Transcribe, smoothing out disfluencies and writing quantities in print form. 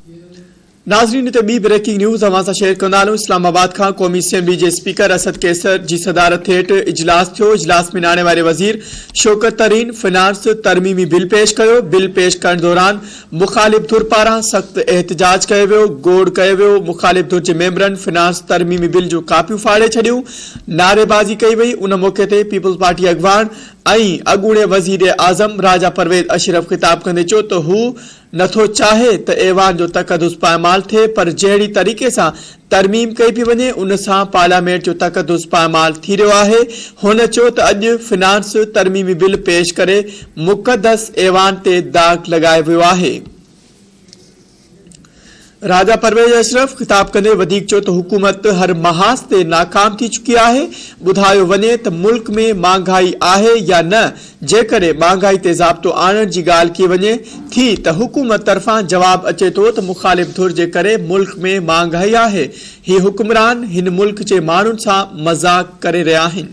ناظرين هتي ٻي بريڪنگ نيوز اوهان سان شيئر ڪندا هلون اسلام آباد کان قومي اسيمبلي جي اسپيڪر اسد قيصر جي صدارت هيٺ اجلاس ٿيو اجلاس ۾ ناڻي واري وزير شوڪت ترين فنانس ترميمي بل پيش ڪيو بل پيش ڪرڻ دوران مخالف ڌر پاران سخت احتجاج ڪيو ويو گوڙ ڪيو ويو مخالف ڌر جي ميمبرن فنانس ترميمي بل جون ڪاپيون ڦاڙي ڇڏيون نعريبازي ڪئي وئي ان موقعي تي پيپلز پارٽي اڳواڻ ۽ اڳوڻي وزير اعظم راجا پرويز اشرف خطاب ڪندي چيو ته هو نٿو چاهي ته ايوان جو تقدس پائمال ٿئي پر جهڙي طريقي سان ترميم ڪئي پئي وڃي ان سان پارليامينٽ جو تقدس پائمال ٿي رهيو آهي، هن چيو ته اڄ فنانس ترميمي بل پيش ڪري مقدس ايوان تي داغ لڳايو ويو آهي. راجا پرويز اشرف خطاب ڪندي وڌيڪ چيو ته حڪومت هر محاذ تي ناڪام ٿي چڪي آهي، ٻڌايو وڃي ته ملڪ ۾ مهانگائي آهي يا نه، جيڪڏهن مهانگائي تي ضابطو آڻڻ جي ڳالهه ڪئي وڃي ٿي ته حڪومت طرفان جواب اچي ٿو ته مخالف ڌر جي ڪري ملڪ ۾ مهانگائي آهي، هي حڪمران هن ملڪ جي ماڻهن سان مذاق ڪري رهيا آهن.